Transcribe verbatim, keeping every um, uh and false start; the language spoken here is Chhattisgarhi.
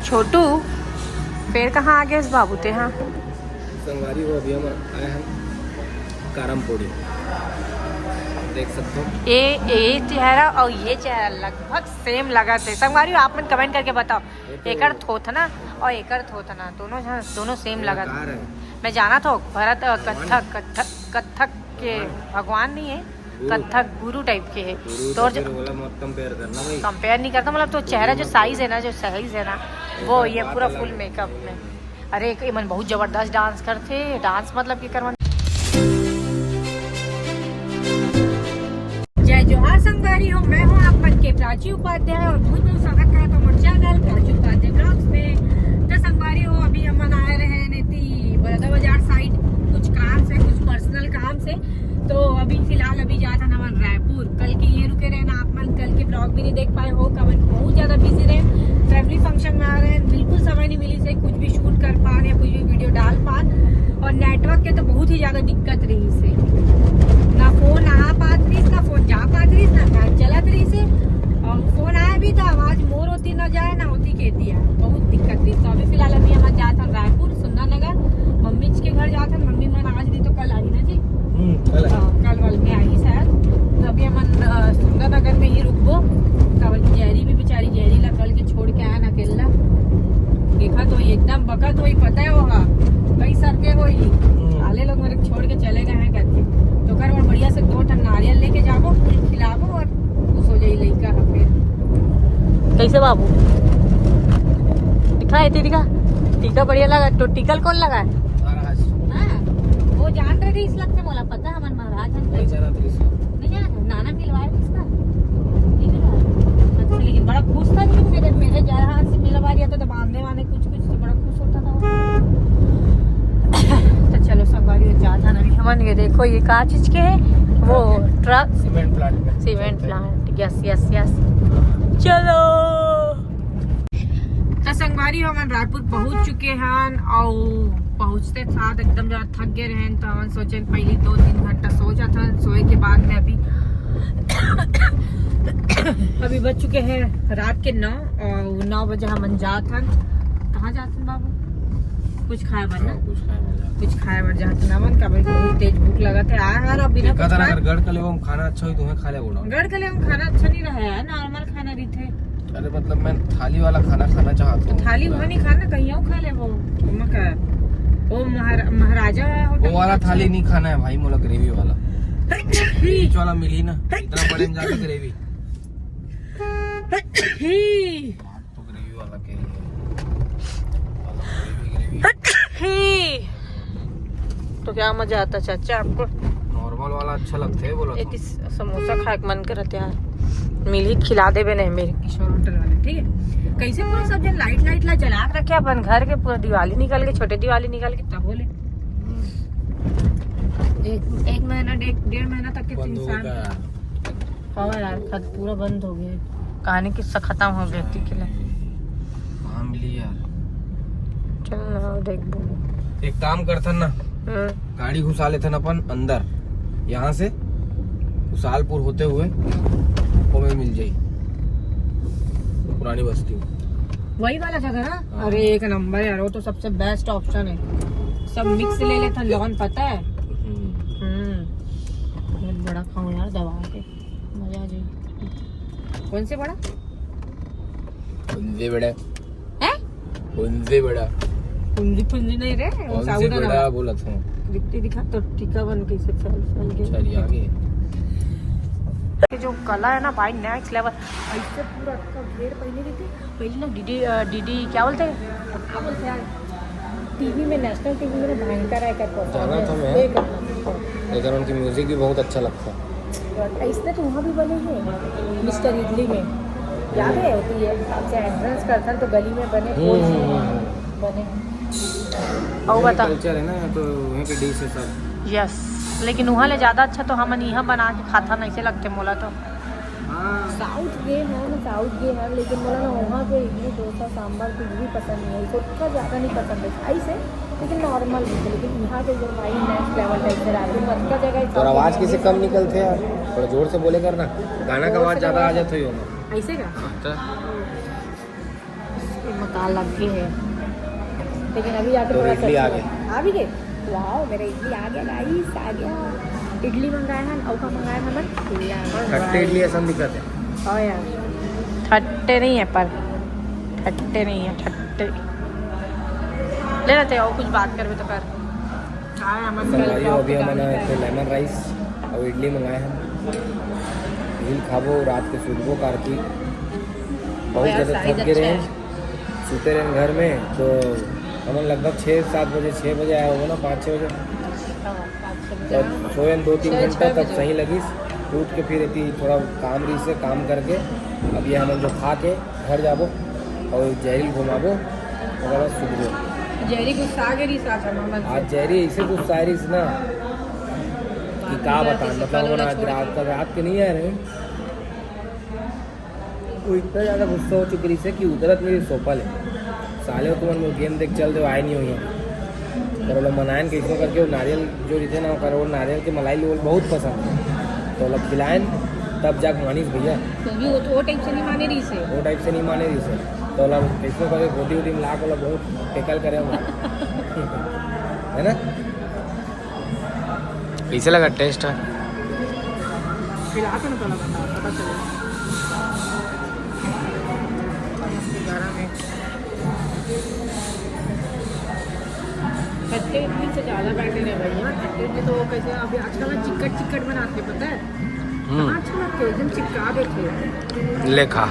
छोटू, फेर कहाँ आ गेस बाबू तेहा? संगवारी हो, अभी हम आए हैं कारम पोड़ी, देख सकते हो। ये ये चेहरा और ये चेहरा लगभग सेम लगा थे। संगवारी हो, आप मन कमेंट करके बताओ, ये तो एकर थोथना और एकर थोथना दोनों झन, दोनों सेम लगा थे। मैं जाना था भरत, अ, कथक कथक कथक के भगवान नहीं है, कथक गुरु टाइप के है। गुरु तो तो और जो फिर ओला मत कंपेयर करना भाई। कंपेयर नहीं करता, मतलब तो चेहरा जो साइज है ना, जो साइज है ना, वो ये पूरा फुल मेकअप में। अरे एक मन बहुत जबरदस्त डांस करथे, डांस मतलब के करवन। जय जोहार संगवारी हो, मैं हूँ आप मन के प्राची उपाध्याय और बहुत बहुत स्वागत करत हूँ मोर चैनल प्राची उपाध्याय ब्लॉग्स में। तो संगवारी हो, अभी हमन आए रहे नेती बलौदा बाजार साइड कुछ काम से, कुछ पर्सनल काम से। तो अभी फिलहाल अभी जात हन हमन रायपुर। कल के ये रुके रहे ना आप मन, कल के ब्लॉग भी नहीं देख पाए हो, काबर बहुत ज्यादा बिजी रहे, फैमिली फंक्शन में आ रहे हैं, बिल्कुल समय नहीं मिली से कुछ भी शूट कर पान या कुछ भी वीडियो डाल पान। और नेटवर्क के तो बहुत ही ज्यादा दिक्कत रही से, ना फोन आ पात रही, ना फोन जा पात रही, ना मैच चलत रही से। और फोन आया भी तो आवाज मोर होती ना जाए ना होती कहती है, बहुत दिक्कत रही। तो अभी फिलहाल अभी हमन जात हन रायपुर सुंदरनगर, मम्मी के घर जात हन। मम्मी मन आज नहीं तो कल आही ना जी। हम्म, कल आही। हाँ, कल वाल में आही शायद। तो अभी हमन, अ, सुंदरनगर में ही रुकबो, काबर कि जैरी भी बेचारी, जैरी ला कल के छोड़ के आया ना अकेला। देखा तो एकदम बकत होई, पता है वो, हाँ, कई सर के होई। हम्म। साले लोग मेरे छोड़ के चले गए हैं करके। तो कर वो बढ़िया से दो ठन नारियल लेके जाबो, फूल खिलाबो और खुश हो जाई लइका ह फिर। कैसे बाबू? दिखा, एती दिखा। टीका बढ़िया लगा। तो टीका ल कौन लगा है? महाराज। हाँ, वो जान रहे थे, इस लगते मोला पता है, हमारे महाराज हम नहीं जाना था इसको। नहीं जाना था, नाना मिलवाए थे इसका। नहीं मिलवाए। अच्छा, लेकिन बड़ा खुश था जी, मेरे, मेरे जहाँ से मिलवा दिया था, तो बांधने वाले कुछ, कुछ तो बड़ा खुश होता था वो। तो चलो, संगवारी हो जात हन अभी हमन। ये देखो, ये का चीज के है? वो ट्रक। सीमेंट प्लांट में। Cement plant, yes, yes, yes. चलो। तो संगवारी हो, हमन रायपुर पहुंच चुके हन और पहुंचते साथ एकदम ज्यादा थक गए रहन, तो हमन सोचे पहले दो तीन घंटा सो जात हन। सोए के बाद में अभी अभी बज चुके हैं रात के नौ और नौ बजे हमन जात हन। कहाँ जात हन बाबू? कुछ खाए बर ना? हाँ, कुछ खाए बर जात हन। कुछ खाए बर जात हन हमन, काबर बहुत तेज भूख लगत है। आ यार, अभी ना देखा कुछ था ना, खाए। अगर गढ़ कलेवा में खाना अच्छा होई तो वहीं खा ले बोला। गढ़ कलेवा में खाना अच्छा नहीं रहा यार, नॉर्मल खाना रहिथे। अरे मतलब मैं थाली वाला खाना खाना चाहता हूँ। थाली वहाँ नहीं खाना, कहीं और खा ले वो। ओमा का, वो महारा-, महाराजा होटल वो वाला में अच्छा थाली है। नहीं खाना है भाई, मोला ग्रेवी वाला। बीच वाला मिली ना, इतना बड़े में जाके ग्रेवी। ही। तो ग्रेवी वाला के ही है। Gravy, gravy. ही। तो क्या मजा आता चाचा आपको? नॉर्मल वाला अच्छा लगता है, बोला एक तो। इस समोसा खाए के मन करत यार, मिली खिला देबे नहीं मेरे किशोर होटल वाले, ठीक है? कैसे पूरा सब जन लाइट लाइट ला जला के रखे अपन घर के, पूरा दिवाली निकल के, छोटे दिवाली निकल के तब बोले। एक, एक महीना, डेढ़, डेढ़ महीना तक के बंद हो इंसान गया। हाँ यार, खत पूरा बंद हो गया। कहानी किस्सा खत्म हो गया, ठीक है। कहाँ मिली यार? चल ना, देखबो। एक काम करथन ना, हम्म। गाड़ी घुसा लेथन अपन अंदर, यहाँ से खुशालपुर होते हुए ओमे मिल जाई पुरानी बस्ती में। वही वाला जगह ना? हाँ। अरे एक नंबर यार, वो तो सबसे बेस्ट ऑप्शन है। सब मिक्स ले लेथन, जौन पता है। हम्म। हम्म। बहुत बड़ा खाऊं यार, दबा के। मजा आ जाए। कौन से बड़ा? फुंजी बड़ा। हैं? फुंजी बड़ा। फुंजी, फुंजी नहीं रे, वो फुंजी साबुदाना बड़ा वाला। बोला था। दिखती दिखा तो टीका बन के इसे फैल, फैल के। चलिए आगे। ये जो कला है ना भाई, नेक्स्ट लेवल। ऐसे पूरा अटका घेर पहले देखे, पहले ना डीडी, अ, डीडी क्या बोलते हैं? क्या बोलते हैं यार? टीवी में, नेशनल टीवी में ना भयंकर है क्या, जाना था मैं। एक नंबर। लेकिन उनकी म्यूजिक भी बहुत अच्छा लगता है। ऐसने तो वहाँ भी बने हैं, मिस्टर इडली में, याद है? होती है, आपसे एंट्रेंस करता है तो गली में बने, हम्म, हम्म, हम्म। बने। और वही बता। कल्चर है ना, तो वहीं पे डिश है सब। यस, लेकिन वहाँ ले ज़्यादा अच्छा तो हमन यहाँ बना के खाता नहीं से लगते मोला तो। हाँ। साउथ गए हैं ना, साउथ गए हैं, लेकिन बोला ना, वहाँ पे इडली, डोसा, सांभर कुछ भी पसंद नहीं है, इसको इतना ज़्यादा नहीं पसंद है, ऐसे, लेकिन नॉर्मल भी थे, लेकिन यहाँ के जो भाई नेक्स्ट लेवल टाइप से राजू मत का जगह और आवाज़ किसी कम निकलते हैं, थोड़ा जोर से बोले करना, गाना का आवाज़ ज़्यादा आ जाता है। ऐसे का? हाँ, तो। ये मत हाँ, लग गए हैं। लेकिन अभी जाके तो थोड़ा इडली सा आ गए। आ भी गए। वाओ, मेरा इडली आ गया गाइस, आ गया। इडली मंगाए हैं और का मंगाए हैं हमन? खट्टे इडली ऐसा दिखत है। हाँ यार, खट्टे नहीं है पर, खट्टे नहीं है, खट्टे। ले लेते हैं और कुछ बात करबे तो कर। हाँ, हमन कल संगवारी हो, vlog अभी के हमन गाना एक ठो lemon rice और इडली मंगाए हैं। यही खाबो, रात के सुतबो कारती। बहुत यार, ज्यादा size थक गए अच्छा रहे है। हैं, सुते रहे हैं घर में, तो हमन लगभग छः सात बजे, छः बजे आए होबो ना, पाँच छः बजे। हाँ, पाँच छः बजे। तब सोए दो तीन छः, घंटा, छः तब बजे। सही लगिस। उठ के फिर एती थोड़ा काम रहिस हे, काम करके अब ये हमन जो खा के घर जाबो और जहरी घुमाबो, ओकर बाद सुतबो। जहरी गुस्सा आ गई रहिस आज हमर मन से। आज जहरी ऐसे गुस्सा आ रहिस ना कि का बतान, मतलब, हम आज रात, कल रात के नहीं आए रहे। वो इतना ज़्यादा गुस्सा हो चुकी रहिस हे कि उतरत नहीं रहिस सोफा ले। साले हो, तुमन वो game देख चल दे, आए नहीं हो यहाँ। पर ओला मनायन कइसनो करके, वो नारियल जो रहिथे ना, ओकर वो नारियल के मलाई लोग बहुत पसंद है, तो ओला खिलायन, तब जाके मानिस भैया। तो भी वो, वो टाइप से नहीं माने रहिस हे। वो टाइप से नहीं माने रहिस हे, तो ओला कइसनो करके गोदी वोदी में लाके ओला बहुत tackle करे हम। है ना? कैसे लगा taste? खिला के ना पहला बता, पता चले। गरम है। खट्टे इडली से ज़्यादा better है भैया। खट्टे इडली तो वो कैसे अभी आजकल ना चिकट चिकट बनाते हैं, पता है? हम्म। अच्छा लगता है, एकदम चिपका देते हैं। लेखा।